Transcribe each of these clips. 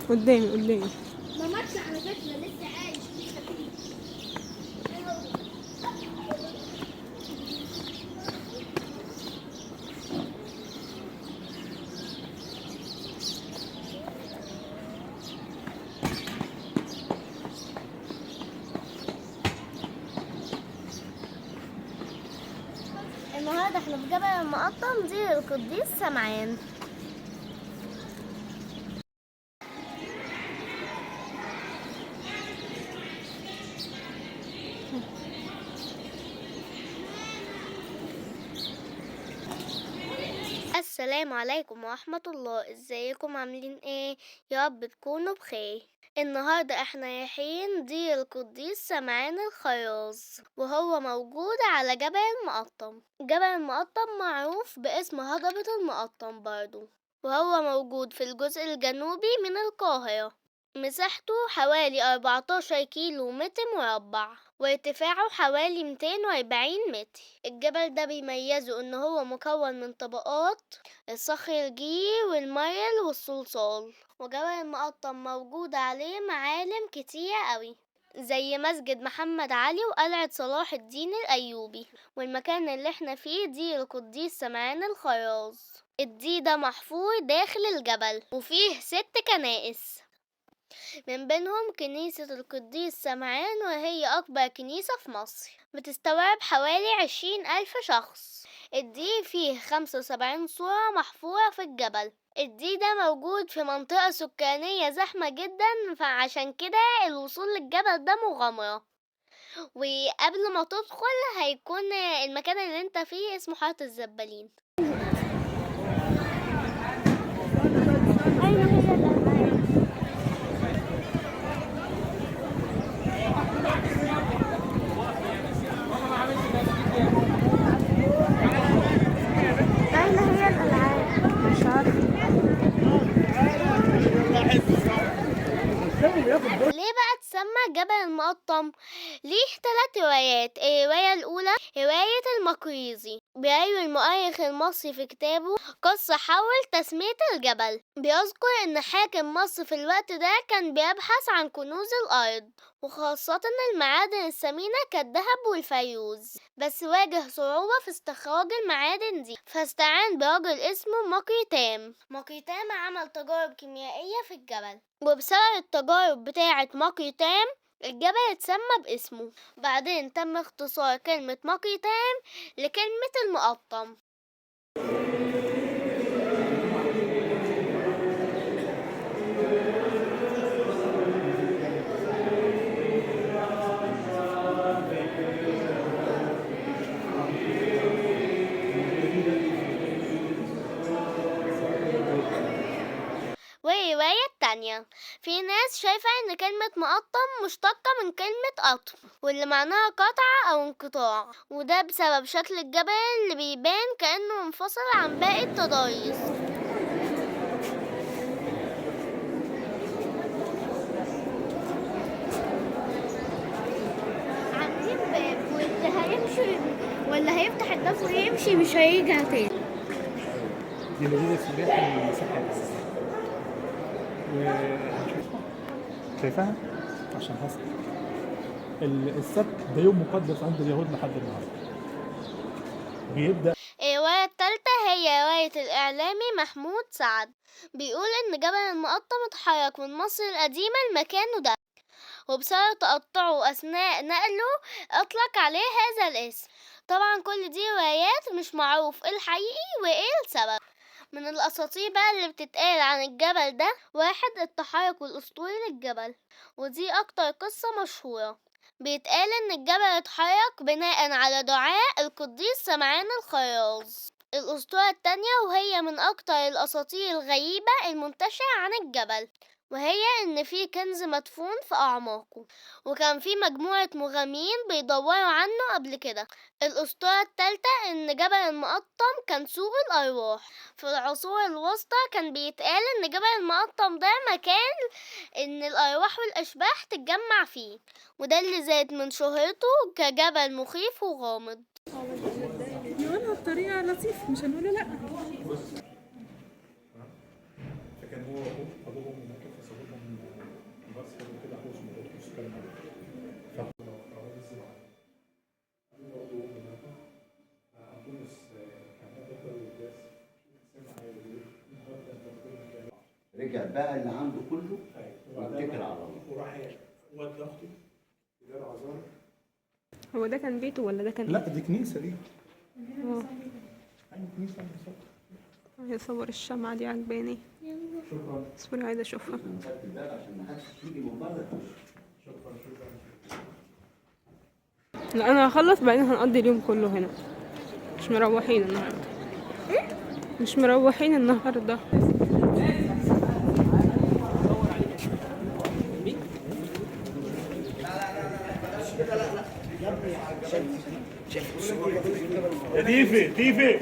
قدامي قدامي. ما ماتش على فكرة، لسه عايش لسه فيه. النهارده احنا في جبل المقطم دير القديس سمعان. السلام عليكم ورحمة الله، ازيكم عاملين ايه؟ يا رب تكونوا بخير. النهاردة احنا رايحين دير القديس سمعان الخراز، وهو موجود على جبل المقطم. جبل المقطم معروف باسم هضبة المقطم برضو، وهو موجود في الجزء الجنوبي من القاهرة. مساحته حوالي 14 كيلو متر مربع، وارتفاعه حوالي 240 متر. الجبل ده بيميزه ان هو مكون من طبقات الصخر الجيري والمرل والصلصال. وجبل المقطم موجود عليه معالم كتير قوي، زي مسجد محمد علي وقلعة صلاح الدين الأيوبي. والمكان اللي احنا فيه دير القديس سمعان الخراز. الدير ده محفور داخل الجبل، وفيه 6 كنائس، من بينهم كنيسة القديس سمعان، وهي أكبر كنيسة في مصر، بتستوعب حوالي 20,000 شخص. الدير فيه 75 صورة محفورة في الجبل. الدير ده موجود في منطقة سكانية زحمة جدا، فعشان كده الوصول للجبل ده مغامرة. وقبل ما تدخل هيكون المكان اللي انت فيه اسمه حارة الزبالين. أين هي الألعاب؟ أين هي الألعاب؟ مش عارفة. ليه بقى اتسمى جبل المقطم؟ ليه 3 روايات. الرواية الأولى رواية المقريزي، بيروي المؤرخ المصري في كتابه قصة حول تسمية الجبل. بيذكر إن حاكم مصر في الوقت ده كان بيبحث عن كنوز الأرض، وخاصة المعادن الثمينة كالذهب والفيروز، بس واجه صعوبة في استخراج المعادن دي، فاستعان برجل اسمه مقيتام. مقيتام عمل تجارب كيميائية في الجبل، وبسبب التجارب بتاعة مقيتام الجبل اتسمى باسمه. بعدين تم اختصار كلمة مقيتام لكلمة المقطم. والرواية التانية، في ناس شايفة ان كلمة مقطم مشتقة من كلمة قطم، واللي معناها قطع او انقطاع، وده بسبب شكل الجبل اللي بيبان كأنه منفصل عن باقي التضاريس. عاملين باب، واللي هيمشي واللي هيفتح الباب ويمشي مش هيرجع تاني. دي مدينة سياحة من المساحات. شايفاها؟ عشان هسأل. السبت ده يوم مقدس عند اليهود لحد النهارده. بيبدأ. الرواية التالتة هي رواية الإعلامي محمود سعد، بيقول إن جبل المقطم اتحرك من مصر القديمة لمكانه ده، وبسبب تقطعه أثناء نقله أطلق عليه هذا الاسم. طبعا كل دي روايات مش معروف إيه الحقيقي وإيه السبب. من الأساطير بقى اللي بتتقال عن الجبل ده، واحد التحرك الأسطوري للجبل، ودي أكتر قصة مشهورة. بيتقال إن الجبل اتحرك بناء على دعاء القديس سمعان الخراز. الأسطورة التانية، وهي من أكتر الأساطير الغريبة المنتشرة عن الجبل، وهي إن في كنز مدفون في أعماقه، وكان في مجموعة مغامرين بيدوروا عنه قبل كده. الأسطورة التالتة إن جبل المقطم كان سوق الأرواح. في العصور الوسطى كان بيتقال إن جبل المقطم ده مكان إن الأرواح والأشباح تتجمع فيه، وده اللي زاد من شهرته كجبل مخيف وغامض. نقولها بطريقة لطيفة، مش هنقوله لأ. فكان هو وأبوه، أبوه وأمه. فصورهم بس كده حوش من الكلام ده. رجع بقى اللي عنده كله واتكل على الله. وراح ودى اخته في دار عذارى. هو ده كان بيته ولا ده كان؟ لا دي كنيسة دي. اه ايوه كنيسة بالظبط. عايزة اصور الشمعة دي عجباني. شكرا. اصبري عايزة اشوفها. نسدد الباب عشان ما حدش يجي من بره يخش. شكرا شكرا. لا انا هخلص بعدين هنقضي اليوم كله هنا. مش مروحين النهارده. مش مروحين النهارده. يا ديفي ديفي.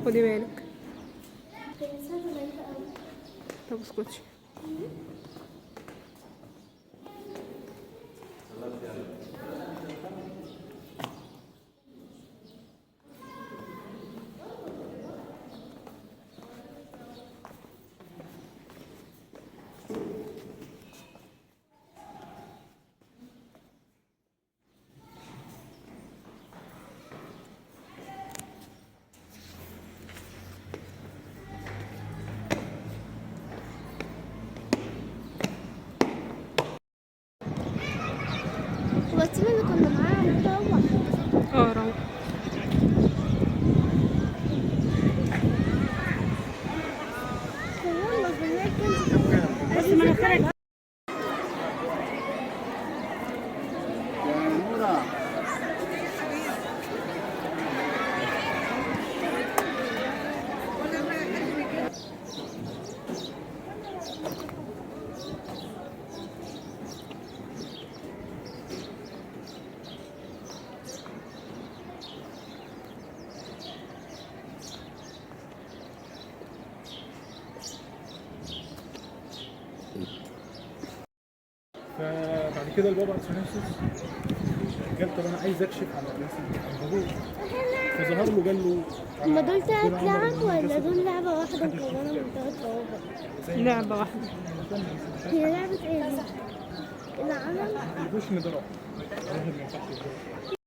خدي بالك. طب اسكتي. هو ال team اللي كنا معاه عمال روح. اه روح. يلا بنات بس مناخيرك. يا نورة. فبعد كده البابا اثناسيوس قال طب انا عايز اكشف على البابور. فظهر له قال له هما دول تلات لعب ولا دول لعبة واحدة مكونة من تلات صوابع؟ لعبة واحدة. هي لعبة ايه دي؟ العالم؟ ما يقولوش ان ده راهب. الراهب ما ينفعش يتجوز.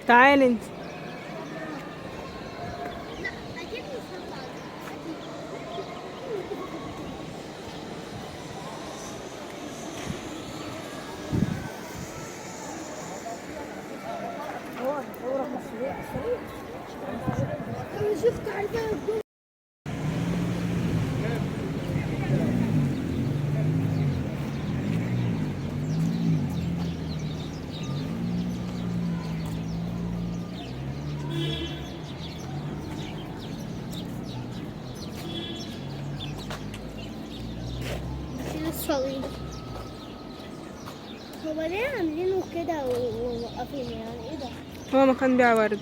تعالي انت. لا اكيد مش هطلع. انا شفت عارفه. الصليب هو ليه عاملينه كده وموقفينه يعني ايه ده؟ هو مكان بيع ورد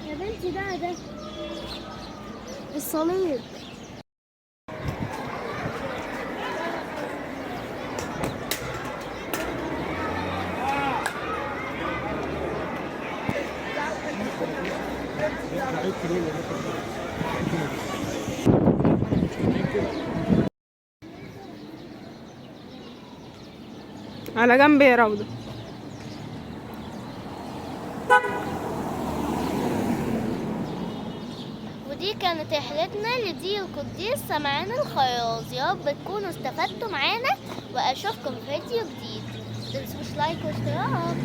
يا بنتي. ده الصليب. على جنب يا روضة. ودي كانت رحلتنا لدير القديس سمعان الخراز. يا رب تكونوا استفدتوا معانا، واشوفكم في فيديو جديد. متنسوش لايك واشتراك.